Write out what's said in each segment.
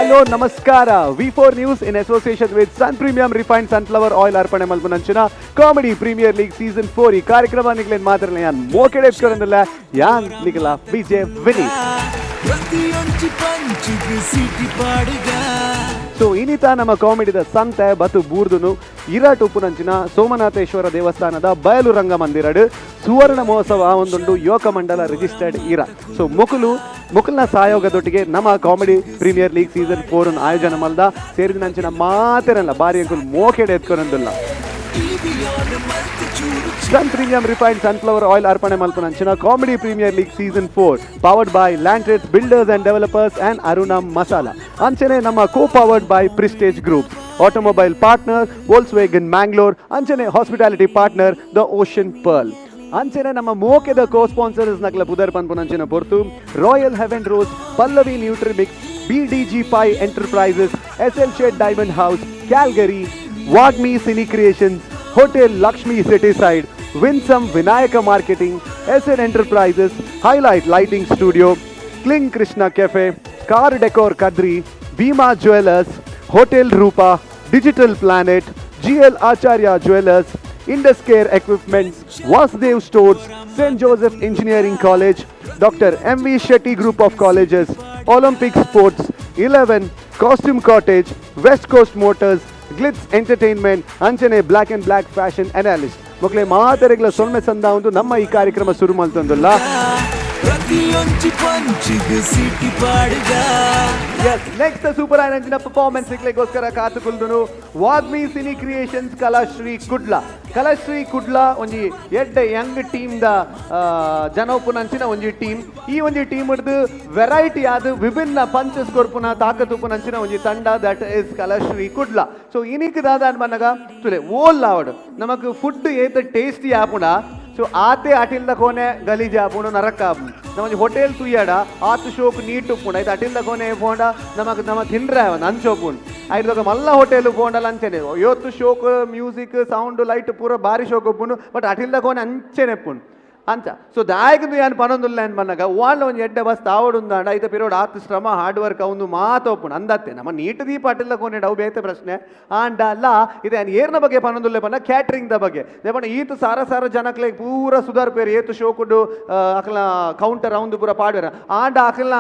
Hello ನಮಸ್ಕಾರ. V4 News in association with Sun Premium Refined Sunflower Oil ಅರ್ಪಣೆ ಮಲ್ಪುನಂಚಿನ Comedy Premier League Season 4 ಈ ಕಾರ್ಯಕ್ರಮ ನಿಗ್ಲೇನ್ ಮಾತ್ರ ಯಾನ್ ಮೋಕೆಡೆ ಎಪ್ಸ್ಕೊರಂದಿಲ್ಲ, ಯಾನ್ ನಿಗಲ ವಿಜಯ್ ವಿನಿ. ಪ್ರತಿಯೊಂಜಿ ಪಂಚಿಗ್ ಸಿಟಿ ಪಾಡುಗ. ಸೊ ಇನಿತ ನಮ್ಮ ಕಾಮಿಡಿದ ಸಂತೆ ಬತು ಬೂರ್ದುನು ಇರಾಟ್ ಉಪ್ಪುನಂಚಿನ ಸೋಮನಾಥೇಶ್ವರ ದೇವಸ್ಥಾನದ ಬಯಲು ರಂಗ ಮಂದಿರಡು ಸುವರ್ಣ ಮಹೋತ್ಸವ ಒಂದುಂಡು ಯುವಕ ಮಂಡಲ ರಿಜಿಸ್ಟರ್ಡ್ ಇರ. ಸೊ ಮುಕುಲು ಮುಕುಲ್ನ ಸಹಯೋಗದೊಟ್ಟಿಗೆ ನಮ್ಮ Comedy Premier League Season 4 ಆಯೋಜನೆ ಮಲ್ದ ಸೇರಿದಂಚಿನ ಮಾತೆರಲ್ಲ ಬಾರಿ ಅಂಕುಲ್ ಮೋಕೆಡೆ ಎತ್ಕೊನಂದುಲ್ಲ. Sun Premium Refined Sunflower Oil ಅರ್ಪಣೆ ಮಲ್ಪುನಂಚಿನ Comedy Premier League Season 4 powered by Land Trades Builders and Developers and Aruna Masala. ಅಂಚನೆ ನಮ್ಮ co powered by Prestige Group, automobile partner Volkswagen Mangalore, ಅಂಚನೆ hospitality partner the Ocean Pearl. ಅಂಚನೆ ನಮ್ಮ ಮೋಕೆದ co sponsors ನಕ್ಲ ಪುದರ್ ಪನ್ಪುನಂಚಿನ ಪೊರ್ತು Royal Heaven Rose, Pallavi Nutrimix, BDG Pai Enterprises, S L Shet Diamond House Calgary, Vagmi Cine Creations, Hotel Lakshmi City Side, Winsome Vinayaka Marketing, S N Enterprises, Highlight Lighting Studio, Kling Krishna Cafe, Car Decor Kadri, Bhima Jewellers, Hotel Roopa, Digital Planet, GL Acharya Jewellers, Indus Care Equipments, Vasudev Stores, Saint Joseph Engineering College, Doctor M V Shetty Group of Colleges, Olympic Sports, 11 Costume Cottage, West Coast Motors, Glitz Entertainment, ಅಂಚನೆ Black and Black Fashion Analyst. ಮಕ್ಕಳೇ ಮಾತೆರೆಗ್ಲ ಸೊಲ್ಮೆ ಸಂದ ಒಂದು ನಮ್ಮ ಈ ಕಾರ್ಯಕ್ರಮ ಶುರು ಮಲ್ತೊಂದುಲ್ಲ. ಪ್ರತಿಯೊಂಜಿ ಪಂಚಿಗ್ ಸಿಟಿ ಪಾಡುಗ. S, next super ಆನಂದಿನ performance ಸಿಗ್ಲಿಕ್ಕೋಸ್ಕರ ಕಾತು ಕುಲ್ದುನು ವಾಗ್ಮಿ ಸಿನಿ ಕ್ರಿಯೇಷನ್ಸ್ ಕಲಾಶ್ರೀ ಕುಡ್ಲ. ಕಲಾಶ್ರೀ ಕುಡ್ಲ ಒಂಜಿ ಎಡ್ಡೆ Young team the ಜನೋಪುನಂಚಿನ ಒಂಜಿ ಟೀಮ್. ಈ ಒಂಜಿ ಟೀಮ್ ಹಿಡ್ದು ವೆರೈಟಿ ಆದ್ ವಿಭಿನ್ನ ಪಂಚಸ್ ಕೊರ್ಪುನ ತಾಕತ್ ಉಪ್ಪುನಂಚಿನ ಒಂಜಿ ತಂಡ, that is Kalashree Kudla. So ಇನಿಕ್ ದಾದ ಅನ್ಬನ್ನಗ ತುಲೆ ಓಲ್ ಆವಡ್ ನಮಕ್ ಫುಡ್ ಏತ ಟೇಸ್ಟಿ ಆಪುಣ, ಸೊ ಆತೆ ಅಟಿಲ್ದ ಕೋನೆ ಗಲೀಜ್ ಆಪುಂಡು, ನರಕ ಆಪುಂಡು. ನಮ್ಮ ಹೋಟೆಲ್ ತುಯ್ಯಾಡ ಆತ್ ಶೋಕ್ ನೀಟ್ ಉಪ್ಪುಂಡು, ಐತ ಅಟಿಲ್ದ ಕೋನೆ ಪೋಂಡ ನಮಕ್ ನಮ ತಿನ್ರೆ ಅಂಚ ಉಪ್ಪುಂಡು. ಐತ ಮಲ್ಲ ಹೋಟೆಲ್ ಪೋಂಡಲ ಅಂಚನೆ ಯೋತ್ತು ಶೋಕ್, music, sound, light ಪೂರ ಬಾರಿ ಶೋಕ್ ಉಪ್ಪುಂಡು, ಬಟ್ ಅಟಿಲ್ದ ಕೋನೆ ಅಂಚೆನೆ ಉಪ್ಪುಂಡು ಅಂಚ. ಸೊ ದಾಯಕಂದು ಯಾನ್ ಪನೊಂದುಲ್ಲ ಏನ್ ಬನ್ನಗ ವಾಂಡ ಒಂಜಿ ಎಡ್ಡೆ ಬಸ್ ತಾವಡುಂದಾಂಡ ಐತ ಪಿರೋಡ್ ಆತ್ ಶ್ರಮ, ಹಾರ್ಡ್ ವರ್ಕ್ ಅವಂದು ಮಾತ ಒಪ್ಪುಂಡು ಅಂದತ್ತೆ. ನಮ್ಮ ನೀಟ್ ದೀಪ ಅಟಿಲ್ದ ಕೋನೆ ಅವು ಬೇತೆ ಪ್ರಶ್ನೆ. ಆಂಡ ಅಲ್ಲ, ಇದೆ ಯಾನ್ ಏರ್ನ ಬಗ್ಗೆ ಪನೊಂದುಲ್ಲೆ ಪನ್ನ ಕ್ಯಾಟ್ರಿಂಗ್ the ಬಗ್ಗೆ. ದೇಪಂಡ ಈತ್ ಸಾರ ಸಾರ ಜನಕ್ಲೆ ಪೂರ ಸುಧಾರ್ಪೇರು, ಏತು ಶೋಕುಡು ಅಕಲ್ನ ಕೌಂಟರ್ ಅವಂದು ಪೂರ ಪಾಡ್ವೇರ. ಆಂಡ ಅಕಲ್ನ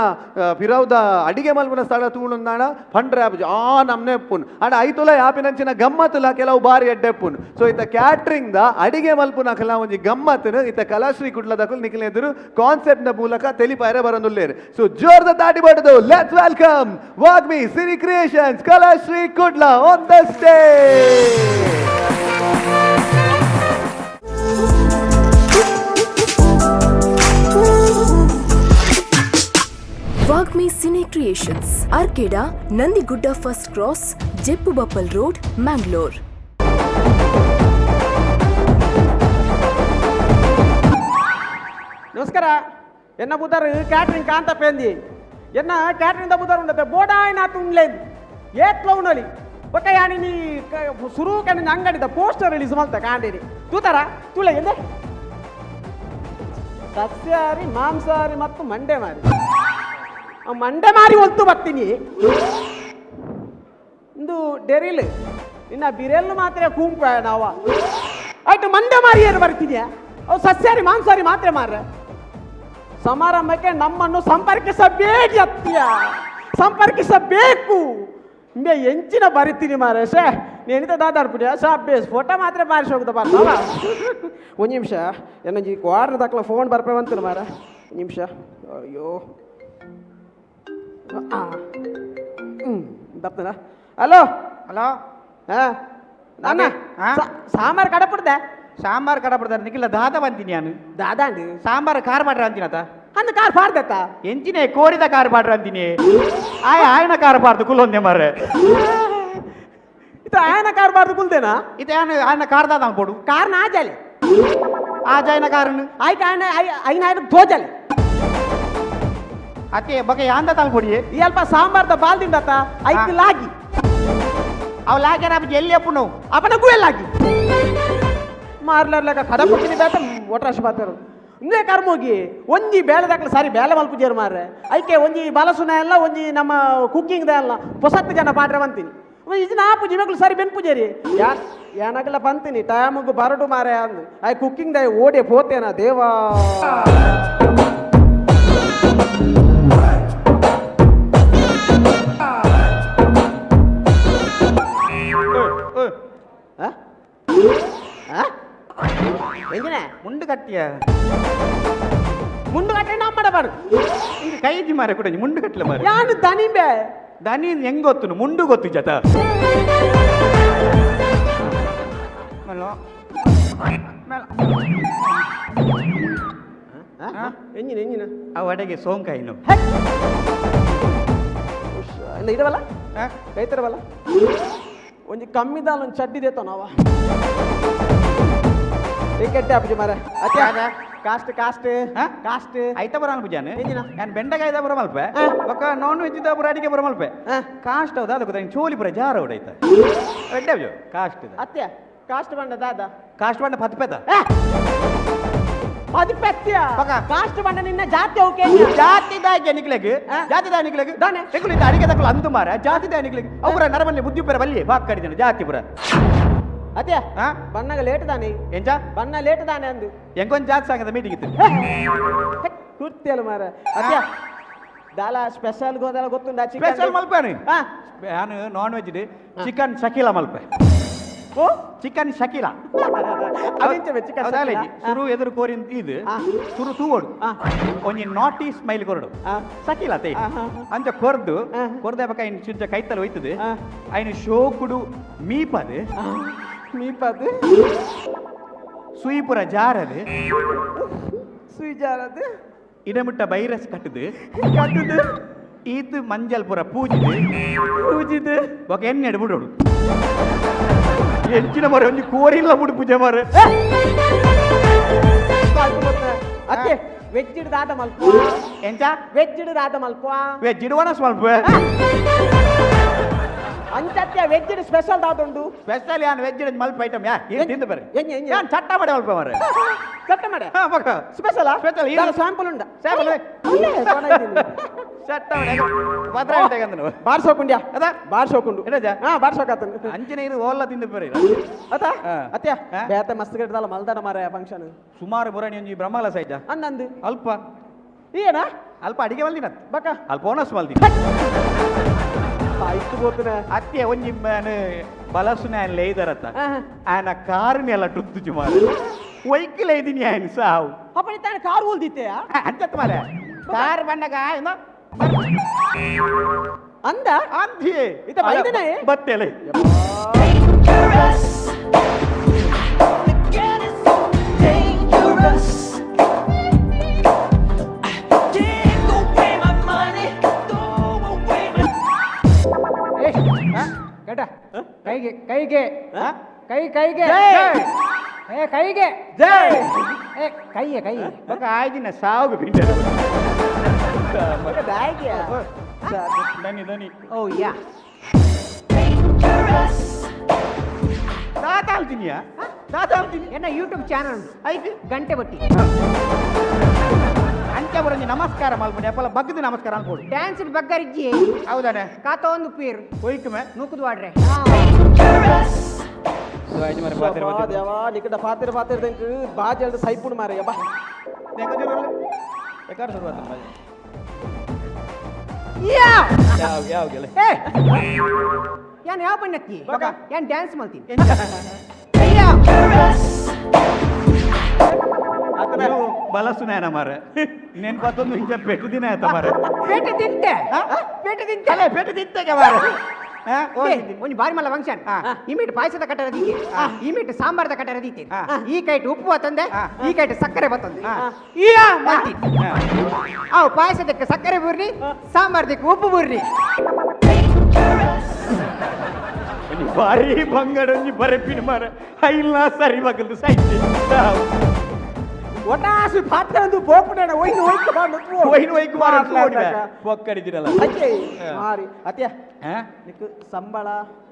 ಪಿರವ್ದ ಅಡಿಗೆ ಮಲ್ಪುನ ಸ್ಥಳ ತೂಣುಂದಾಂಡ ಪಂಡ್ರೆ ಆಪುಜಿ, ಆ ನಮ್ನೆ ಉಪ್ಪುನು. ಆಂಡ ಐತುಲ ಯಾಪಿನಂಚಿನ ಗಮ್ಮತ್ತುಲ ಕೆಲವು ಬಾರಿ ಎಡ್ಡೆ ಉಪ್ಪುನು. ಸೊ ಇತ್ತ ಕ್ಯಾಟ್ರಿಂಗ್ the ಅಡಿಗೆ ಮಲ್ಪುನ ಅಕಲ್ನ ಒಂಜಿ ಗಮ್ಮತ್ತನು ಇತ್ತ ಕಲಾಶ್ರೀ ಕುಡ್ಲದಕುಲು ನಿಖಿಲ ಎದುರು ಕಾನ್ಸೆಪ್ಟ್ ನ ಮೂಲಕ ತೆಲಿಪಾಯರೆ ಬರೊಂದುಲ್ಲೇರು. ಸೊ ಜೋರ್ದ ತಾಟಿ ಬಡದು let's welcome Vagmi Cine Creations Kalashree Kudla on the stage. Vagmi Cine Creations, Arcade, Nandigudda First Cross, Jeppubappal Road, Mangalore. ನಮಸ್ಕಾರ. ಎನ್ನ ಬುದರ್ ಕ್ಯಾಟ್ರಿಂಗ್ ಕಾಂತ ಪೇಂದಿ. ಎನ್ನ ಕ್ಯಾಟ್ರಿಂಗ್ the ಬುದರ್ ಉಂಡತೆ ಬೋಡಾಯ್ನ ಉಂಡ್ಲೇನ್ ಏತ್ಲ ಉಣಲಿ ಬೊಕ್ಕ ಯಾನಿ ನೀ ಸುರು ಕಣ್ಣಿನ ಅಂಗಡಿದ ಪೋಸ್ಟರ್ ರಿಲೀಸ್ ಮಲ್ತ ಕಾಂಡೇರಿ ತೂತಾರ ತುಳೆ ಎಂದೆ ಸಸ್ಯಾಹಾರಿ, ಮಾಂಸಾಹಾರಿ ಮತ್ತು ಮಂಡೆ ಮಾರಿ. ಆ ಮಂಡೆ ಮಾರಿ ಒಲ್ತು ಬರ್ತೀನಿ ಇಂದು ಡೆರಿಲ್ ನಿನ್ನ ಬಿರೆಲ್ಲು ಮಾತ್ರ ಕೂಂಪ ನಾವ ಆಯ್ತು. ಮಂಡೆ ಮಾರಿ ಏನು ಬರ್ತಿದ್ಯಾ? ಅವು ಸಸ್ಯಾಹಾರಿ ಮಾಂಸಾಹಾರಿ ಮಾತ್ರ ಮಾರ್ರೆ. ಸಮಾರಂಭಕ್ಕೆ ನಮ್ಮನ್ನು ಸಂಪರ್ಕಿಸಬೇಡಿ ಅತ್ಯ, ಸಂಪರ್ಕಿಸಬೇಕು. ಇಂಬೆ ಎಂಚಿನ ಬರಿತೀನಿ ಮಾರೆ. ಶೇ నేనితే దాదాపు ಸಾ ಬೇಸ್ ಫೋಟೋ ಮಾತ್ರ ಬಾರಿಸಿ ಹೋಗುದ ಬಾರ. ಒಂದು ನಿಮಿಷ, ಏನಂಜಿ ಕ್ವಾರ್ಟರ್ ದಕ್ಲ ಫೋನ್ ಬರ್ಪೆ ಬಂತು ಮಾರ. ಒಂದು ನಿಮಿಷ. ಅಯ್ಯೋ, ಹ್ಞೂ ಬರ್ತದ. ಹಲೋ. ಹಲೋ. ಹಾಂ, ಅಣ್ಣ. ಹಾ? ಸಾಂಬಾರು ಕಡಪಡ್ದೆ. ಸಾಂಬಾರ್ ಕಡಪಡ್ತಾರೆ ನಿಖಿಲ ದಾದ ಬಂತೀನಿ ನಾನು. ದಾದಾಂಡಿ. ಸಾಂಬಾರ್ ಕಾರ್ ಮಾಡ್ರ ಅಂತೀನತ. ಅಂದ್ ಕಾರ್ ಪಾಡ್ದತ್ತ. ಎಂಚಿನೇ ಕೋರಿದ ಕಾರ್ ಪಾಡ್ರ ಅಂತೀನಿ. ಆಯ ಆಯನ ಕಾರ್ ಪಾಡ್ದು ಕುಲ್ಲೊಂದೆ ಮಾರ್ರೆ. ಇದು ಆಯನ ಕಾರ್ ಬಾರ್ದು ಕುಲ್ದೇನಾ? ಇದು ಆಯನ ಆಯನ ಕಾರ್ ದಾದ ಪೋಡು. ಕಾರ್ ನಾಜಾಲೆ. ಆ ಜಾಯನ ಕಾರನ್ನು. ಆಯ್ತು, ಆಯನ ಐನ ಆಯ್ತು ತೋಜಾಲೆ. ಅತ್ತೆ ಬಗೆ ಯಾಂದ ತಾವು ಪೊಡಿಯೇ. ಈ ಅಲ್ಪ ಸಾಂಬಾರ್ದ ಬಾಲ್ದಿಂದತ್ತ ಐಕ್ ಲಾಗಿ. ಅವ್ ಲಾಗ್ಯಾರ ಎಲ್ಲಿ ಅಪ್ಪು? ಅಪನ ಗುವೆಲ್ ಲಾಗಿ ಮಾರ್ಲರ್ಲಕ ಕಡ ಪುಟ್ಟಿನಿ ಬೇತ ಒಟ್ರಾಶ್ ಬಾತಾರು. ಇಂದೇ ಕರ್ಮೋಗಿ ಒಂಜಿ ಬೇಳೆದಾಕ್ಲ ಸಾರಿ ಬೇಳೆ ಮಲ್ಪುಜೇರು ಮಾರ್ರೆ ಐಕೆ ಒಂಜಿ ಬಲಸುನ ಎಲ್ಲ ಒಂಜಿ ನಮ್ಮ ಕುಕ್ಕಿಂಗ್ the ಅಲ್ಲ ಪೊಸತ್ತು ಜನ ಪಾಡ್ರೆ ಬಂತೀನಿ ಇದು ನಾ ಪೂಜೆ ಮಕ್ಕಳು ಸಾರಿ ಬೆನ್ ಪೂಜಾರಿ ಯಾ ಏನಕ್ಲ ಬಂತೀನಿ ಟೈಮಿಗೆ ಬರಡು ಮಾರೆ ಅಂದು I cooking the ಓಡೆ ಪೋತೇನ ದೇವಾ. ಆ? ಆ? ಎಂಜಿನ ಮುಂಡು ಕಟ್ಟಿಯ ಮುಂಡು ಕಟ್ಟೆ ನಮ್ಮ ಮಾಡಬಾರ್ದು. ಇಂದು ಕೈಜಿ ಮಾರೆ ಕೂಡ ಮುಂಡು ಕಟ್ಟಲೆ ಮಾರೆ. ಯಾನು ದನಿಂಬೆ ದನಿ ಹೆಂಗ್ ಗೊತ್ತು ಮುಂಡು ಗೊತ್ತು ಜತ ಎಂಜಿನ ಎಂಜಿನ ಅವು ಅಡೆಗೆ ಸೋಂಕಾಯಿನು. ಇಲ್ಲ ಇಡವಲ್ಲ ಕೈ ತರವಲ್ಲ ಒಂಜಿ ಕಮ್ಮಿದಾಲ ಒಂದು ಚಡ್ಡಿ ದೇತ ನಾವ ಟಿಕೆಟ್ ಅಪ್ಪಜಿ ಮಾರ ಅತ್ತೆ ಕಾಸ್ಟ್ ಕಾಸ್ಟ್ ಹಾ? ಕಾಸ್ಟ್ ಐತ ಬರ ಅನ್ಪುಜಾನೆ ಎಂಜಿನ? ನಾನು ಬೆಂಡೆಕಾಯ್ದ ಬರ ಮಲ್ಪೆ ಹಾ. ಬೊಕ್ಕ ನಾನ್ ವೆಜ್ the ಪುರ ಅಡಿಗೆ ಬರ ಮಲ್ಪೆ ಹಾ. ಕಾಸ್ಟ್ ಹೌದಾ ಅದಕ್ಕೆ ಗೊತ್ತಾ ಚೋಲಿ ಪುರ ಜಾರ ಹೊಡ ಐತ ಎಡ್ಡೆ ಅಬ್ಜು ಕಾಸ್ಟ್ ಇದೆ ಅತ್ತೆ ಕಾಸ್ಟ್ ಬಂಡ ದಾದ ಕಾಸ್ಟ್ ಬಂಡ ಪತ್ಪೆತ ಅದು ಪೆತ್ಯ ಪಕ್ಕ. ಕಾಸ್ಟ್ ಬಂಡ ನಿನ್ನ ಜಾತಿ ಓಕೆ ಜಾತಿ ದಾಗೆ ನಿಕ್ಲೆಗ್ ಹಾ. ಜಾತಿ ದಾಯ ನಿಕ್ಲೆಗ್ ದಾನೆ? ಎಂಕುಲು ಇತ್ತ ಅಡಿಗೆ ದಕ್ಕಲು ಅಂದು ಮಾರ ಜಾತಿ ದಾಯ ನಿಕ್ಲೆಗ್ ಅವರ ನರಮಲ್ಲಿ ಬುದ್ಧಿ ಪುರ ಬಲ್ಲಿ ಬಾಕ್ ಕಡಿದನು ಜಾತಿ ಪುರ ಅತ್ತೆ ಹಾ? ಬಣ್ಣಗ ಲೇಟ್ ದಾನೆ ಎಂಚ ಬಣ್ಣ ಲೇಟ್ ದಾನೆ ಅಂದು ಎಂಕೊಂದು ಜಾತಿ ಸಾಂಗದ ಮೀಟಿಂಗ್ ಇತ್ತು ಕುರ್ತಿಯಲ್ಲ ಮಾರ ಅತ್ಯ ದಾಲ ಸ್ಪೆಷಲ್ ಗೋದಲ ಗೊತ್ತುಂಡ ಸ್ಪೆಷಲ್ ಮಲ್ಪೆ ಹಾ ನಾನು non veg chicken Shakeela ಮಲ್ಪೆ. ಓ ಚಿಕನ್ ಶಕೀಲಾ ಅದಿಂಚ ಚಿಕನ್ ಹೌದಾ ಶಕೀಲಾ? ಸುರು ಎದುರು ಕೋರಿನ್ ಇದು ಆ. ಸುರು ತೂವೋಡು ಆ. ಒಂಜಿ ನಾಟಿ ಸ್ಮೈಲ್ ಕೊರಡು ಆ. ಶಕೀಲಾ ತೇ ಆ, ಹಾ, ಹಾ. ಅಂಚ ಕೊರ್ದು ಆ. ಕೊರ್ದೆ ಬಕ ಐನ್ ಚುಂಚ ಕೈತಲ ಹೋಯ್ತದೆ ಆ. ಐನು ಶೋಕುಡು ಮೀಪದೆ ಮೀಪದು ಸುಯಿಪುರ ಜಾರದೆ ಸುಯಿಜಾರದು ಇಡಮಿಟ್ಟ ವೈರಸ್ ಕಟ್ಟದು ಕಟ್ಟುದು ಈತ್ ಮಂಜಲ್ಪುರ ಪೂಜಿದೆ ಪೂಜಿದು ಬೊಕ ಎಣ್ಣೆ ಬಿಡೋಡು ಎಂಚಿನ ಮರ ಒಂಜಿ ಕೋರಿಲ್ಲ ಬಿಡು ಪೂಜೆ ಮಾರೆ. ಅತ್ತೆ ವೆಜ್ ದಾದ ಮಲ್ಪ ಎಂಚ ವೆಜ್ ದಾದ ಮಲ್ಪ ವೆಜ್ ಇಡುವನ ಸ್ವಲ್ಪ ಅಂಚತ್ತೆ ವೆಜ್ ಸ್ಪೆಷಲ್ ದಾದುಂಡು. ಸ್ಪೆಷಲ್ ಯಾನ್ ವೆಜ್ ಮಲ್ಪ ಐಟಮ್ ಯಾ ಏನ್ ತಿಂದು ಬರ್ರಿ. ಎಂಜ ಎಂಜ ಯಾನ್ ಚಟ್ಟ ಮಾಡಿ ಮಲ್ಪ ಮಾರೆ. ಕಟ್ಟ ಮಾಡೆ ಹಾ ಬೊಕ ಸ್ಪೆಷಲ್ ಸ್ಪೆಷಲ್ ದಾಲ ಸ್ಯಾಂಪಲ್ ಉಂಡ ಸ್ಯಾಂಪಲ್ ಅಲ್ಲೇ ಕೊಡೈದಿನಿ. ಚಟ್ಟ ಮಾಡಿ ಪತ್ರ ತೆಗಂದನು ಬಾರ್ಸೋಕುಂಡ್ಯಾ ಅದ ಬಾರ್ಸೋಕುಂಡು ಎಡಜ? ಹಾ ಬಾರ್ಸೋಕಾತನು ಅಂಚಿನ ಇರು ಓಲ್ಲ ತಿಂದು ಬರ್ರಿ. ಅತ ಹಾ. ಅತ್ಯ ಹಾ. ಬೇತೆ ಮಸ್ತ್ ಕಟ್ಟದಲ್ಲ ಮಲ್ದಾನ ಮಾರಾಯ ಫಂಕ್ಷನ್. ಸುಮಾರು ಬುರಣಿ ಒಂಜಿ ಬ್ರಹ್ಮಲ ಸೈಜ ಅಂದಂದು ಅಲ್ಪ ಏನ ಅಲ್ಪ ಅಡಿಗೆ ಮಲ್ದಿನ ಬಕ ಅಲ್ಪ ಓನಸ್ ಮಲ್ದಿ ಆಯ್ತು ಬೋತನ ಅತ್ತೆ ಒಂಜಿ ಮಾನು ಬಲಸುನ ಲೇದರತ್ತ ಹಾ. ಆನ ಕಾರುನೆಲ್ಲ ಟುತ್ತು ಮಾರು ವೈಕಿಲ್ ಐದಿನಿ ಆಯ್ನ ಸಾವು. ಅಪ್ಪಣಿ ತಾನು ಕಾರ್ ಉಲ್ದಿತ್ತೆ ಅಂಚತ್ ಮಾರೆ ಕಾರ್ ಬಂಡಗ ಏನೋ ಅಂದ ಅಂಧಿ ಇತ ಬೈದನೆ? ಬತ್ತೆಲೆ. Dangerous. Take away my money, throw away my ಕೇಟ ಕೈಗೆ ಕೈಗೆ ಕೈ ಕೈಗೆ ಏ ಕೈಗೆ ಜೈ ಏ ಕೈಯೇ ಕೈ ಬೊಕ ಆಯ್ದಿನ ಸಾವು ಪಿಂಡ ಬ್ಯಾಗ್ ದನಿ ದನಿ ಓ ಯಾ ತಾತ ಅಲ್ತಿನಿಯಾ ತಾತ ಅಲ್ತೀನಿ ಎನ್ನ ಯೂಟ್ಯೂಬ್ ಚಾನಲ್ ಉಂಟು ಐತಿ ಗಂಟೆ ಬಟ್ಟಿ ಅಂಚ ಬರಂಜಿ ನಮಸ್ಕಾರ ಮಲ್ಪುಂಡಿ ಅಪ್ಪಲ ಬಗ್ಗದ ನಮಸ್ಕಾರ ಅನ್ಕೊಡು. ಡ್ಯಾನ್ಸ್ ಬಗ್ಗರಿಜ್ಜಿ ಹೌದಾನೆ ಕಾತ ಒಂದು ಪೇರು ಹೋಯ್ಕುಮೆ ನೂಕುದು ವಾಡ್ರೆ ದೇವಾ ನಿಕಟ ಪಾತಿರ ಪಾತಿರ ದಂಕ ಬಾಜಲ್ದ ಸೈಪುಣ ಮಾರಯ್ಯ ಬಾ. ಯಾ ಯಾವ ಯಾವ ಗೆಲೆ ಏ ಯಾನ್ ಯಾವ ಬಣ್ಣತ್ತಿ ಬಕ. ಯಾನ್ ಡ್ಯಾನ್ಸ್ ಮಾಡ್ತೀನಿ ಬಲಸುನೇನ ಮಾರೆ ನೆನ್ ಪತ್ತೊಂದು ಇಂಚ ಪೆಟ್ಟು ದಿನ ಆಯ್ತ ಮಾರೆ. ಪೇಟೆ ತಿಂತೆ ಪೇಟೆ ತಿಂತೆ ಅಲ್ಲೇ ಪೆಟ್ಟು ತಿಂತೆಗೆ ಮಾರೆ ಹಾ? ಏ, ಒಂಜಿ ಬಾರಿ ಮಲ್ಲ ಫಂಕ್ಷನ್ ಇಮಿಟ್ ಪಾಯಸದ ಕಟ್ಟರ ದೀತೆ ಇಮಿಟ್ ಸಾಂಬಾರದ ಕಟ್ಟರ ದೀತೆ ಈ ಕೈಟ್ ಉಪ್ಪು ಬತ್ತಂದೆ ಈ ಕೈಟ್ ಸಕ್ಕರೆ ಬತ್ತಂದೆ ಈಯಾ ಮಾಡ್ತೀನಿ ಹಾ. ಅವು ಪಾಯಸದಕ್ಕೆ ಸಕ್ಕರೆ ಬುರ್ರಿ ಸಾಂಬಾರದಕ್ಕೆ ಉಪ್ಪು ಬುರ್ರಿ. ಒಂಜಿ ಬಾರಿ ಬಂಗಡ ಒಂಜಿ ಬರೆಪಿನ ಮಾರೆ ಐಲ್ಲ ಸರಿ ಬಗಲ್ದು ಸೈತಿ ಒಟಾಸು ಪಾತ್ರಂದು ಪೋಪುಡಣ ಒಯ್ನು ಒಯ್ಕು ಬಾಂಡು ಒಯ್ನು ಒಯ್ಕು ಮಾರೆ ಪೊಕ್ಕಡಿದಿರಲ್ಲ. ಅತ್ತೆ ಮಾರಿ ಅತ್ಯ ಹಾ? ನಿಕ್ ಸಂಬಳ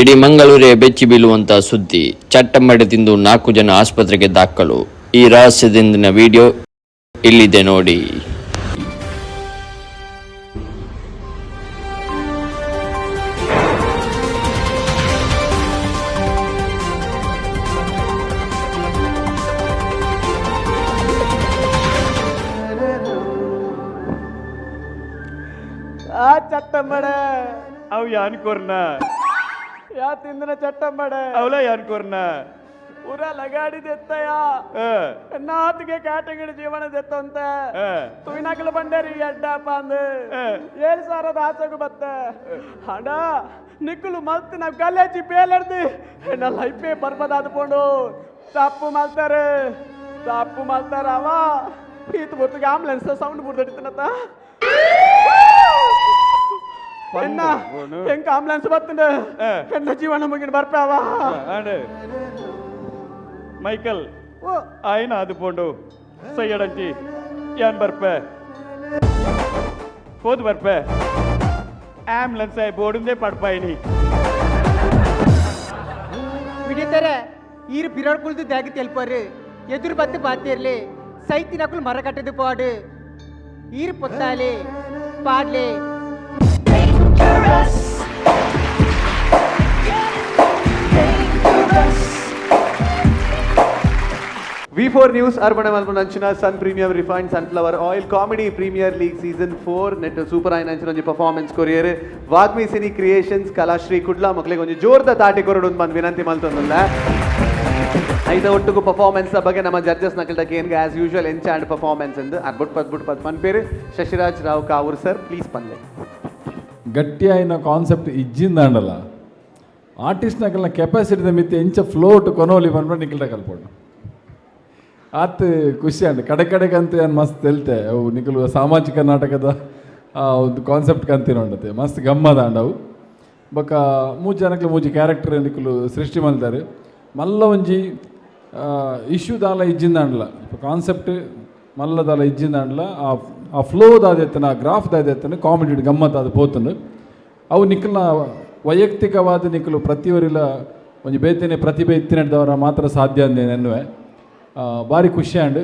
ಇಡೀ ಮಂಗಳೂರೇ ಬೆಚ್ಚಿ ಬೀಳುವಂತ ಸುದ್ದಿ. ಚಟ್ಟಂಬಡೆ ತಿಂದು 4 ಜನ ಆಸ್ಪತ್ರೆಗೆ ದಾಖಲು. ಈ ರಹಸ್ಯದಿಂದಿನ ವಿಡಿಯೋ ಇಲ್ಲಿದೆ ನೋಡಿ. ಆ ಚಟ್ಟಂಬಡೆ. ಅವು ಯಾನ್ ಕೊರ್ನ? ಯಾ ತಿಂದಿನ ಚಟ್ಟಂಬಡೆ? ಅವಲ ಯಾನ್ ಕೊರ್ನ? ಪೂರ ಲಗಾಡಿ ದೆತ್ತಯ್ಯ. ನಾತಿಗೆ ಕ್ಯಾಟಗಿರಿ ಜೀವನ ದೆತ್ತಂತೆ. ತುವಿನಕಲು ಬಂಡೇರಿ ಎಡ್ಡಪ್ಪ ಅಂದು 7000 ಆಸೆಗು ಬತ್ತ ಹಣ ನಿಕ್ಕಲು ಮಲ್ತು ನಾವು ಗಲೇಜಿ ಬೇಲರ್ದು ಎನ್ನ ಲೈಫೇ ಬರ್ಬದಾದ ಪೋಂಡು. ತಪ್ಪು ಮಲ್ತಾರೆ, ತಪ್ಪು ಮಲ್ತಾರ. ಅವ ಈತ ಬರ್ತಗೆ ಆಂಬುಲೆನ್ಸ್ ಸೌಂಡ್ ಬುರ್ದಡಿತನತ್ತ. ಎನ್ನ ಹೆಂಗ ಆಂಬುಲೆನ್ಸ್ ಬರ್ತಂಡ, ಎನ್ನ ಜೀವನ ಮುಗಿನ ಬರ್ಪಾವ. ಮೈಕಲ್ ಆಯ್ನ ಅದು ಪೋಂಡು ಸೈಯಡಂಚಿ ಯಾನ್ ಬರ್ಪೆ ಹೋದ್ ಬರ್ಪೆ. ಆಂಬುಲೆನ್ಸ್ ಆಯ್ ಬೋರ್ಡುಂದೇ ಪಡ್ಪಾಯಿನಿ. ವಿಡಿತಾರೆ ಈರು ಬಿರಾಡ್ ಕುಲ್ದು ದ್ಯಾಗ ತೆಲ್ಪಾರು ಎದುರು ಬತ್ತು ಬಾತಿರ್ಲಿ ಸೈತಿನಕುಲು ಮರ ಕಟ್ಟದು ಪಾಡು ಈರು ಪೊತ್ತಾಲೆ ಪಾಡ್ಲೆ. Dangerous. Dangerous. V4 news ಅರ್ಪಣೆ ಮಲ್ಪುನ ಅಂಚಿನ Sun Premium refined sunflower oil. Comedy premier league season 4 net super ಆಯಿನ ಅಂಚಿನ ಒಂಜಿ ಪರ್ಫಾರ್ಮೆನ್ಸ್ ಕೊರಿಯರ್ ವಾಗ್ಮಿ ಸಿನಿ ಕ್ರಿಯೇಷನ್ಸ್, ಕಲಾಶ್ರೀ ಕುಡ್ಲಾ. ಮಕ್ಳಿಗೆ ಒಂಜಿ ಜೋರ್ದ ತಾಟಿ ಕೊರಡು ಬಂದು ವಿನಂತಿ ಮಲ್ತೊಂದುಲ್ಲ. ಐತ ಒಟ್ಟುಗು ಪರ್ಫಾರ್ಮೆನ್ಸ್ ಬಗ್ಗೆ ನಮ್ಮ ಜಡ್ಜಸ್ ನಕಲ್ದ ಕೇನ್ಗೆ ಆಸ್ ಯೂಶುವಲ್ ಎಂಚಾಂಡ್ ಪರ್ಫಾರ್ಮೆನ್ಸ್ ಎಂದು ಅರ್ಬುಟ್ ಪದ್ಬುಟ್ ಪದ್ ಪನ್ಪೇರು. ಶಶಿರಾಜ್ ರಾವ್ ಕಾವೂರ್ ಸರ್, ಪ್ಲೀಸ್ ಪನ್ಲೆ. ಗಟ್ಟಿಯಾಯಿನ ಕಾನ್ಸೆಪ್ಟ್ ಇಜ್ಜಿಂದಾಂಡಲ ಆರ್ಟಿಸ್ಟ್ ನಕಲ್ನ ಕೆಪಾಸಿಟಿ ಮಿತಿ ಎಂಚ ಫ್ಲೋಟ್ ಕೊನೋಲಿ ಪನ್ಪಂಡ ನಿಖಿಲ್ಡ ಕಲ್ಪೋಡು. ಆತ್ ಖುಷಿ ಅಂಡ್ ಕಡೆ ಕಡೆಗಂತೂ ಏನು ಮಸ್ತ್ ತೆಲ್ತೆ. ಅವು ನಿಖಲು ಸಾಮಾಜಿಕ ನಾಟಕದ ಆ ಒಂದು ಕಾನ್ಸೆಪ್ಟ್ ಕಂತಿನ ಉಂಡತೆ ಮಸ್ತ್ ಗಮ್ಮದ ಅಂಡ್ ಅವು. ಬೊಕ್ಕ ಮೂಜಿ ಜನಕ್ಲು ಮೂಜಿ ಕ್ಯಾರೆಕ್ಟರ್ ನಿಕುಲು ಸೃಷ್ಟಿ ಮಲ್ತಾರೆ. ಮಲ್ಲ ಒಂಜಿ ಇಶ್ಯೂ ದಾಲ ಇಜ್ಜಿಂದಾಂಡ್ಲ ಕಾನ್ಸೆಪ್ಟ್ ಮಲ್ಲ ದಾಲ ಇಜ್ಜಿಂದಾಂಡ್ಲ ಆ ಆ ಫ್ಲೋ ದಾದೆತ್ತನ, ಆ ಗ್ರಾಫ್ ದಾದೆತ್ತನ, ಕಾಮಿಡಿ ಗಮ್ಮತ್ ಅದು ಪೋತುಂಡು. ಅವು ನಿಖಲ್ನ ವೈಯಕ್ತಿಕವಾದ ನಿಖಲು ಪ್ರತಿಯೊರಿಲ ಒಂಜಿ ಬೇತೆನೆ ಪ್ರತಿಭೆ ಇತ್ತಿನದವರ ಮಾತ್ರ ಸಾಧ್ಯ ಅಂದೆ ನೆನ್ನುವೆ. ಭಾರಿ ಖುಷಿ ಆಂಡ್.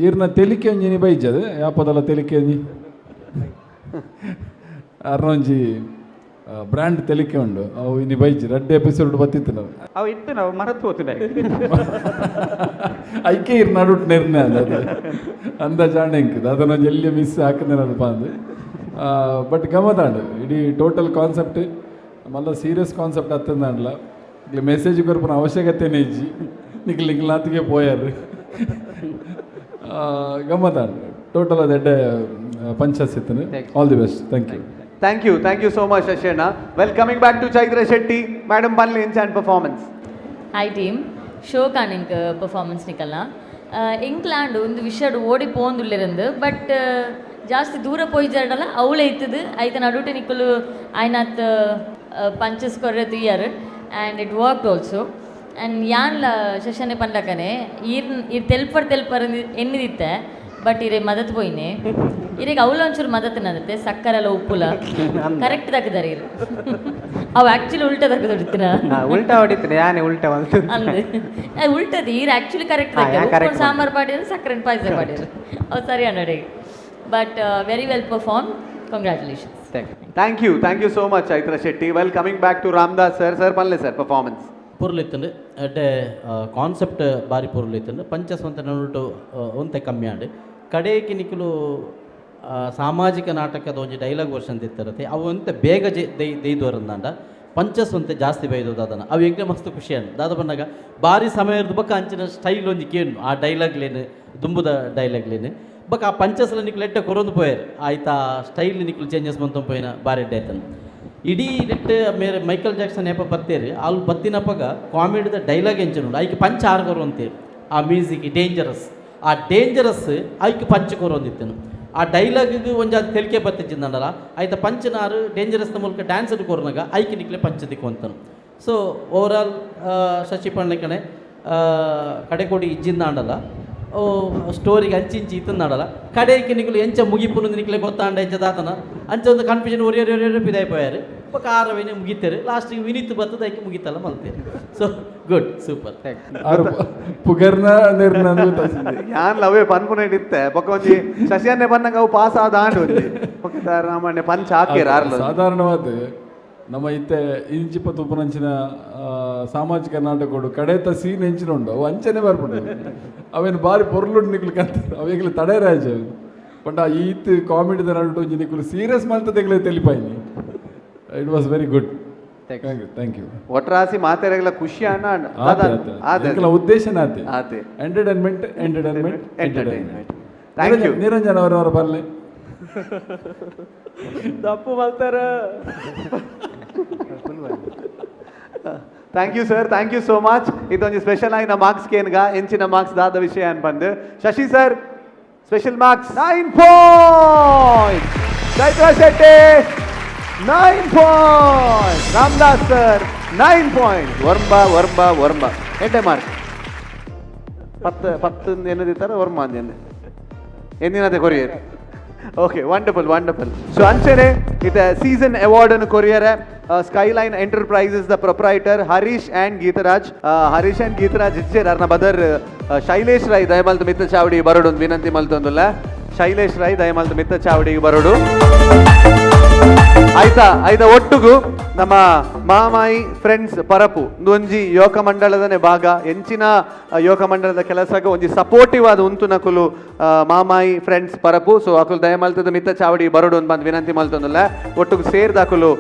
ಈರ್ನ ತೆಲಿಕೆ ಒಂಜಿ ಬೈಜದು ಯಾಪದಲ್ಲ ತೆಲಿಕೆ ಒಂಜಿ ಅರ್ನ ಒಂಜಿ ಬ್ರ್ಯಾಂಡ್ ತೆಲಿಕೆ ಉಂಡು. ಅವು ಇನಿ ಬೈಜಿ ರಡ್ಡೆ ಎಪಿಸೋಡ್ ಬತ್ತಿತ್ತು ನಾವು. ಅವು ಇತ್ತು, ನಾವು ಮರತು ಹೋತುಂಡ. ಐಕೆ ಇರ್ ನಡುಟ್ ನಿರ್ಣಯ ಅದು ಅಂದಾಜಾಣ ಎಂಕುದು ಅದನ್ನ ಎಲ್ಲಿ ಮಿಸ್ ಹಾಕಿದೆ ಅದು ಅಂದು. ಬಟ್ ಗಮದಾಂಡು ಇಡೀ ಟೋಟಲ್ ಕಾನ್ಸೆಪ್ಟ್ ಮಲ್ಲ ಸೀರಿಯಸ್ ಕಾನ್ಸೆಪ್ಟ್ ಅತ್ತಂದಾಂಡ್ಲ ಇಲ್ಲಿ ಮೆಸೇಜ್ ಕೊರ್ಪುನ ಅವಶ್ಯಕತೆನೇ ಇಜ್ಜಿ. ನಿಕ್ಲ್ ನಿಕ್ಲಾತಿಗೆ ಪೋಯಾರು. ಗಮ್ಮತ್ತಾಂಡ್ ಟೋಟಲ್ ಅದು ಎಡ್ಡೆ ಪಂಚಸ್ ಇತ್ತು. All the best, thank you. Thank you, thank you so much ಶಶಿಯಣ್ಣ. Well, coming back to Chaitra Shetty madam, ಪನ್ಲೆ ಎಂಚಾಂಡ್ performance? Hi team, ಶೋಕಾನ್ ಎಂಕ್ ಪರ್ಫಾರ್ಮೆನ್ಸ್ ನಿಕಲ್ನ. ಇಂಕ್ಲಾಂಡ್ ಒಂದು ವಿಷಯಡ್ ಓಡಿ ಪೋಂದುಲ್ಲೆರಂದು, ಬಟ್ ಜಾಸ್ತಿ ದೂರ ಪೋಯಿಜಾಡಲ್ಲ. ಅವಳೆ ಇತ್ತದು ಐತ ನಡುಟೆ ನಿಕ್ಕಲು ಆಯ್ನಾತ್ ಪಂಚಸ್ ಕೊರ್ರೆ ತುಯ್ಯಾರು, and it work also. And ಯಾನ್ಲ ಶಶನೆ ಪನ್ಲಕನೆ ಈರ್ ಈರ್ ತೆಲ್ಪರ್ ತೆಲ್ಪರ್ ಎನ್ನಿದಿತ್ತೆ, ಬಟ್ ಇರೆ ಮದತ್ ಪೋಯಿನೆ. ಇರೆಗ್ ಅವಳ ಒಂಚೂರು ಮದತ್ ನದತ್ತೆ. ಸಕ್ಕರೆಲ್ಲ ಉಪ್ಪುಲ ಕರೆಕ್ಟ್ ದಕ್ಕದಾರೆ ಇರು. ಅವು ಆ್ಯಕ್ಚುಲಿ ಉಲ್ಟಾ ದಕ್ಕದೊಡಿತ್ತಿನ. ಉಲ್ಟಾ ಹೊಡಿತೀನಿ ಯಾನೆ ಉಲ್ಟಾ ಬಂತು. ಅಂದ್ ಉಲ್ಟದ ಈರ್ ಆ್ಯಕ್ಚುಲಿ ಕರೆಕ್ಟ್. ಯಾ, correct. Sambar ಪಾಡಿರು, ಸಕ್ಕರೆ ಪಾಯಸ ಪಾಡಿರು, ಅವು ಸರಿ ಅನ್ನಡೆ. But very well perform, congratulations. Thank you, thank you so much Chaitra Shetty. Well, coming back to Ramdas sir. Sir, ಪನ್ಲೆ sir performance. ಪೊರ್ಲಿತ್ತಂಡು ಎಡ್ಡೆ ಕಾನ್ಸೆಪ್ಟ್ ಬಾರಿ ಪೊರ್ಲಿತ್ತಂಡು. ಪಂಚಸ್ವಂತ ನಡುಟು ಒಂತೆ ಕಮ್ಮಿ ಆಂಡ್. ಕಡೇಕಿ ನಿಕುಲು ಸಾಮಾಜಿಕ ನಾಟಕದ ಒಂಜಿ ಡೈಲಾಗ್ ವರ್ಷನ್ ತಿತ್ತರತೆ. ಅವು ಒಂತೆ ಬೇಗ ಜೆ ದೈ ದೈದೋರಂದಾಂಡ ಪಂಚಸ್ ಒಂತೆ ಜಾಸ್ತಿ ಬೈದು ದಾದನ. ಅವು ಎಂಕ್ಲೆ ಮಸ್ತ್ ಖುಷಿ ಆಂಡ್. ದಾದ ಪನ್ನಗ ಬಾರಿ ಸಮಯ ಇರ್ದು ಬೊಕ್ಕ ಅಂಚಿನ ಸ್ಟೈಲ್ ಒಂಜಿ ಕೇನು ಆ ಡೈಲಾಗ್ಲೇನು ದುಂಬುದ ಡೈಲಾಗ್ಲೇನು ಬೊಕ್ಕ ಆ ಪಂಚಸ್ಲ ನಿಕ್ಲು ಎಡ್ಡೆ ಕೊರೊಂದು ಪೋಯೆರ್. ಆಯ್ತಾ ಸ್ಟೈಲ್ ನಿಕ್ಲು ಚೇಂಜಸ್ ಮಂತೊಂದು ಪೋಯಿನ ಬಾರಿ ಎಡ್ಡೆ ಆಯ್ತನ. ಇಡೀ ನೆಟ್ ಮೇರೆ ಮೈಕಲ್ ಜಾಕ್ಸನ್ ಏಪ ಬತ್ತೇರಿ ಅಲ್ಲಿ ಬತ್ತಿನಪಗ ಕಾಮಿಡಿದ ಡೈಲಾಗ್ ಎಂಚ ಐಕ್ ಪಂಚ ಆರ್ಗೊರು ಅಂತೀರಿ. ಆ ಮ್ಯೂಸಿಕ್ ಡೇಂಜರಸ್, ಆ ಡೇಂಜರಸ್ ಐಕ್ ಪಂಚ ಕೊರು ಅಂದಿತ್ತನು. ಆ ಡೈಲಾಗಿಗೆ ಒಂಜಿ ಅದು ತೆಲಿಕೆ ಬತ್ತಿಜ್ಜಿಂದಲ್ಲ. ಆಯ್ತ ಪಂಚನಾರು ಡೇಂಜರಸ್ನ ಮೂಲಕ ಡ್ಯಾನ್ಸ್ ಕೊರ್ನಾಗ ಐಕ್ ನಿಕ್ಲೆ ಪಂಚ ದಿಕ್ಕು. ಸೊ ಓವರ್ ಆಲ್ ಶಶಿ ಪಣ್ಲಿಕಣೆ ಕಡೆಕೊಡಿ ಇಜ್ಜಿಂದಾಂಡಲ್ಲ ಓ ಸ್ಟೋರಿಗೆ ಅಂಚಿಂಚಿ ಇತ್ತಂದಾಡಲ್ಲ. ಕಡೆಗೆ ನಿಕ್ಲು ಎಂಚ ಮುಗಿಪುನು ನಿಕ್ಲೆ ಗೊತ್ತಾಂಡ ಎಂಚ ದಾತನ ಅಂಚ ಒಂದು ಕನ್ಫ್ಯೂಷನ್ ಒರಿ ಒರಿ ಒರಿ ಪಿದಾಯಿ ಪೋಯಾರು. ಬೊಕ್ಕ ಆರವೇನೆ ಮುಗಿತಾರೆ ಲಾಸ್ಟಿಗೆ ವಿನೀತ್ ಬರ್ತದೆ ಅದಕ್ಕೆ ಮುಗಿತಲ್ಲ ಮಲ್ತೇನೆ. So good, super, thank ಆರು ಪುಗರ್ನ ನಿರ್ನ. ಯಾನ್ ಲವೇ ಪನ್ಪುನ ಇತ್ತೆ ಬೊಕ್ಕ ಒಂಜಿ ಶಶಿಯನ್ನೇ ಬನ್ನಗ ಅವು ಪಾಸ್ ಆದ ಆಂಡ್ ಒಂಜಿ ಬೊಕ್ಕ ರಾಮಣ್ಣೆ ಪಂಚ್ ಹಾಕಿರ ಆರ್ಲ. ಸಾಧಾರಣವಾದ ನಮ್ಮ ಇತ್ತೆ ಇಂಚಿಪ ತುಪ್ಪನಂಚಿನ ಸಾಮಾಜಿಕ ನಾಟಕಡು ಕಡೆತ ಸೀನ್ ಎಂಚಿನ ಉಂಡು, ಅವು ಅಂಚನೆ ಬರ್ಪುಂಡು. ಅವೇನು ಬಾರಿ ಪೊರ್ಲುಂಡು ನಿಕ್ಲು ಕಂತ ಅವೇಗ್ಲು ತಡೆ ರಾಜ ಪಂಡ ಈತ್ ಕಾಮಿಡಿದ ನಡುಟು ಒಂಜಿ ನಿಕ್ಲು ಸೀರಿಯಸ್ ಮಲ್ತದೆಗ್ಲೆ ತೆಲಿಪಾಯಿನಿ. It was very good, thank you, thank you. ಒಟ್ರಾಸಿ ಮಾತೆರೆಗ್ಲ ಖುಷಿ ಅನ್ನ. ಆತೆ ಉದ್ದೇಶನ ಆತೆ ಆತೆ entertainment, entertainment, entertainment. Thank you. Niranjan ಅವರವರ ಬರಲಿ. ತಪ್ಪು ಮಲ್ತಾರ. Thank you sir, thank you so much. ಇದೊಂದು ಸ್ಪೆಷಲ್ ಆಗಿ ಮಾರ್ಕ್ಸ್ ಕೇನ್ಗ ಎಂಚಿನ ಮಾರ್ಕ್ಸ್ ದಾದ ವಿಷಯ ಅನ್ಪಂದು. Shashi sir special marks 9 point, Chaitra Shetty 9 point, Ramdas sir 9 point, ವರ್ಂಬ ವರ್ಂಬ ವರ್ಂಬ ಎಡ್ಡೆ ಮಾರ್ಕ್ 10 10 ಏನದಿತ್ತಾರೆ ವರ್ಮ ಅಂದೆ ಎಂದಿನದೇ courier. Okay, wonderful, wonderful. So ಅಂಚನೆ ಇತ ಸೀಸನ್ ಅವಾರ್ಡ್ ಅನ್ನು courier skyline enterprises the proprietor Harish and Geetharaj. Harish and Geetharaj ಇಚ್ಚೇರ್ ಅರ್ನ ಬದರ್ ಶೈಲೇಶ್ ರೈ ದಯಮಲ್ತು ಮಿತ್ತ ಚಾವಡಿ ಬರೋಡು ವಿನಂತಿ ಮಲ್ತೊಂದುಲ್ಲ. ಶೈಲೇಶ್ ರೈ ದಯಮಲ್ತು ಮಿತ್ತ ಚಾವಡಿಗೆ ಬರೋಡು. ಆಯ್ತಾ ಆಯ್ತಾ ಒಟ್ಟುಗು ನಮ್ಮ ಮಾಮಾಯಿ ಫ್ರೆಂಡ್ಸ್ ಪರಪು ಒಂಜಿ ಯೋಗ ಮಂಡಳದನೆ ಭಾಗ ಎಂಚಿನ ಯೋಗ ಮಂಡಳದ ಕೆಲಸಕ್ಕೆ ಒಂಜಿ ಸಪೋರ್ಟಿವ್ ಆದ ಉಂತು ನಕುಲು ಮಾಮಾಯಿ ಫ್ರೆಂಡ್ಸ್ ಪರಪು. ಸೊ ಅಕುಲು ದಯಮಲ್ತದ ಮಿತ್ತ ಚಾವಡಿ ಬರೋಡು ಅಂತ ಬಂದು ವಿನಂತಿ ಮಲ್ತೊಂದುಲ್ಲ. ಒಟ್ಟುಗು ಸೇರ್ದ ಅಕುಲು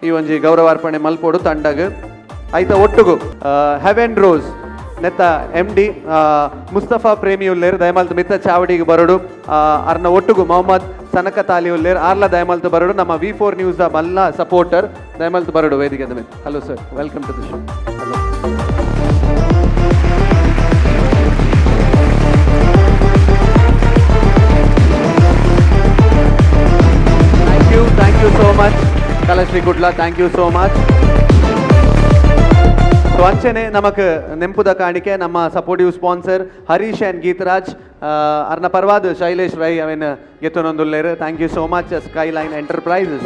ಈ ಒಂಜಿ ಗೌರವಾರ್ಪಣೆ ಮಲ್ಪೋಡು ತಂಡಗ್. ಆಯ್ತಾ ಒಟ್ಟುಗು ಹೆವೆನ್ ರೋಸ್ ನೆತ್ತ ಎಂ ಡಿ ಮುಸ್ತಫಾ ಪ್ರೇಮಿ ಉಲ್ಲೇರ್ ದಯಮಲ್ತು ಮಿತ್ತ ಚಾವಡಿಗೆ ಬರೋಡು. ಅರ್ನ ಒಟ್ಟುಗು ಮೊಹಮ್ಮದ್ ಸನಕ ತಾಲಿ ಉಲ್ಲೇರ್ ಆರ್ಲ ದಯಮಲ್ತು ಬರೋಡು. ನಮ್ಮ V4 news ಮಲ್ಲ ಸಪೋರ್ಟರ್ ದಯಮಲ್ತು ಬರೋಡು ವೇದಿಕೆ ಮೇಲೆ. Hello sir, welcome to the show. Hello, thank you, thank you so much Kalashree Kudla, thank you so much. So ಅಂಚನೆ ನಮಕ್ ನೆಂಪುದ ಕಾಣಿಕೆ ನಮ್ಮ supportive sponsor Harish and Geetharaj ಅರ್ನ ಪರ್ವಾದ್ Shailesh Rai ಅವೇನ್ ಗೆತ್ತೊನೊಂದುಲ್ಲೇರು. Thank you so much skyline enterprises.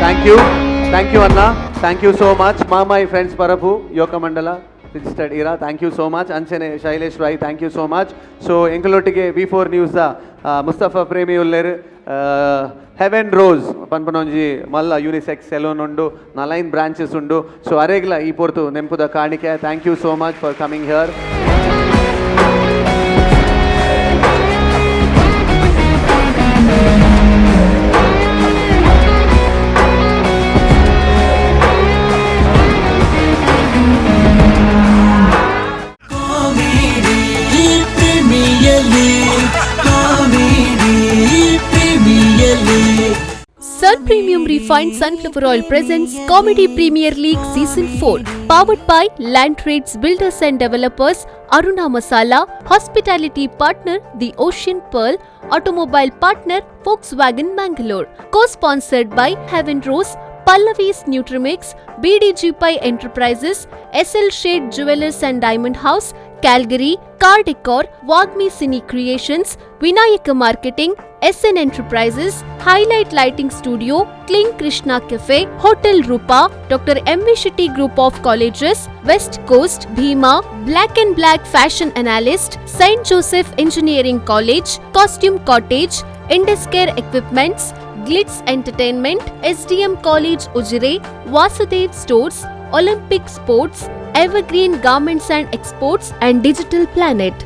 Thank you, thank you Anna, thank you so much. Mamayi friends Parapu Yoga Mandala registered Ira, thank you so much. ಅಂಚನೆ Shailesh Rai, thank you so much. So ಎಂಕಲೊಟ್ಟಿಗೆ V4 news Mustafa Premi ಉಲ್ಲೇರ್, Heaven rose ಪನ್ಪನೊಂಜಿ ಮಲ್ಲ unisex salon ಉಂಡು, 9 branches ಉಂಡು. So ಅರೇಗ್ಲ ಈ ಪೊರ್ತು ನೆಂಪುದ ಕಾಣಿಕೆ. Thank you so much for coming here. Sun Premium Refined Sunflower Oil presents Comedy Premier League Season 4, powered by Land Trades Builders and Developers, Aruna Masala, Hospitality Partner The Ocean Pearl, Automobile Partner Volkswagen Mangalore, co-sponsored by Heaven Rose, Pallavi's Nutrimix, BDG Pai Enterprises, SL Shade Jewelers and Diamond House, Calgary, Car Decor, Wagmi Cine Creations, Vinayaka Marketing, SN Enterprises, Highlight Lighting Studio, Kling Krishna Cafe, Hotel Rupa, Dr. M.V. Shetty Group of Colleges, West Coast, Bhima, Black and Black Fashion Analyst, St. Joseph Engineering College, Costume Cottage, Induscare Equipments, Glitz Entertainment, SDM College Ujire, Vasudev Stores, Olympic Sports, Evergreen Garments and Exports and Digital Planet.